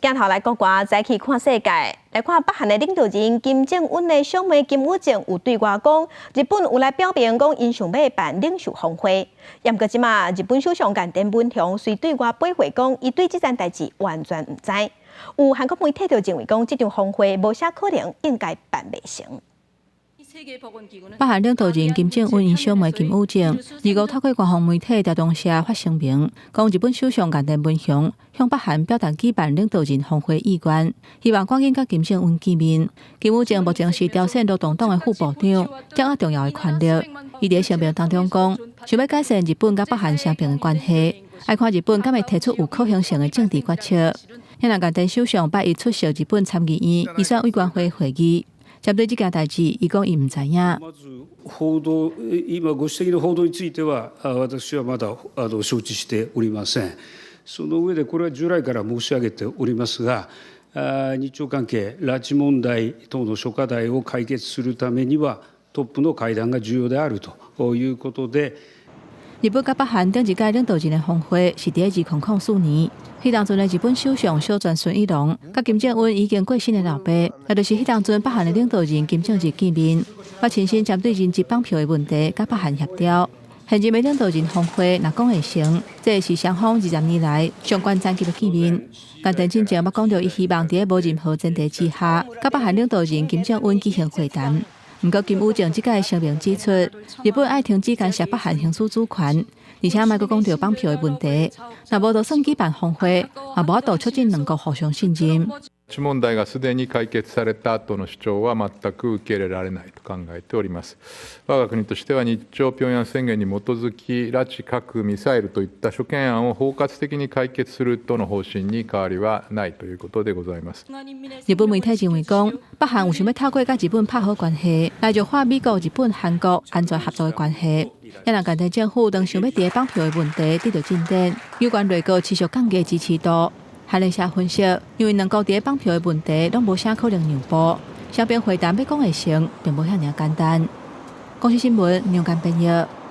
鏡頭來國外，再去看世界，來看北韓的領導人金正恩的小妹金與正有對外講，日本有來表明講𪜶想欲辦領袖峰會。毋過這馬日本首相岸田文雄隨對外回應講，伊對這件代誌完全毋知。有韓國媒體就認為講，這場峰會無啥可能應該辦袂成。北韓領導人金正恩𪜶小妹金與正，25透過官方媒體朝中社發聲明，講日本首相岸田文雄向北韓表達舉辦領導人峰會意願，希望趕緊佮金正恩見面。金與正目前是朝鮮勞動黨的副部長，掌握重要的權力。伊佇聲明當中講，想欲改善日本佮北韓雙邊的關係，愛看日本敢會提出有可行性的政治決策。遐人岸田首相拜一出席日本參議院預算委員會會議。針對這件代誌，伊講伊毋知影。報道、今ご指摘の報道については、私はまだ承知しておりません。その上で、これは従来から申し上げておりますが、日朝関係、拉致問題等の諸課題を解決するためには、トップの会談が重要であるということで。日本佮北韓頂一屆領導人的峰會是佇2004年，彼當陣的日本首相小泉純一郎佮金正恩已經過身的老爸，也就是彼當陣北韓的領導人金正日見面，捌親身針對人質綁票的問題佮北韓協調。現任的領導人峰會若講會成，這是雙方20年來上懸層級的見面。岸田進前捌講著，伊希望佇無任何前提之下，佮北韓領導人金正恩舉行會談。毋過金與正這擺聲明指出，日本愛停止干涉北韓行使主權，而且莫閣講著綁票的問題。若無就算舉辦峰會，也無法度促進兩國互相信任。拉致問題がすでに解決されたとの主張は全く受け入れられないと考えております。我が国としては、日朝平壌宣言に基づき、拉致、核、ミサイルといった諸懸案を包括的に解決するとの方針に変わりはないということでございます。日本媒體認為講，北韓有想欲透過佮日本拍好關係，來弱化美國、日本、韓國安全合作的關係。也若岸田政府當想欲佇綁票的問題得到進展，有關內閣持續降低支持度。韓聯社分析，因為兩國佇綁票的問題攏無啥可能讓步，雙邊會談欲講會成，並無遐爾簡單。公視新聞梁間編譯。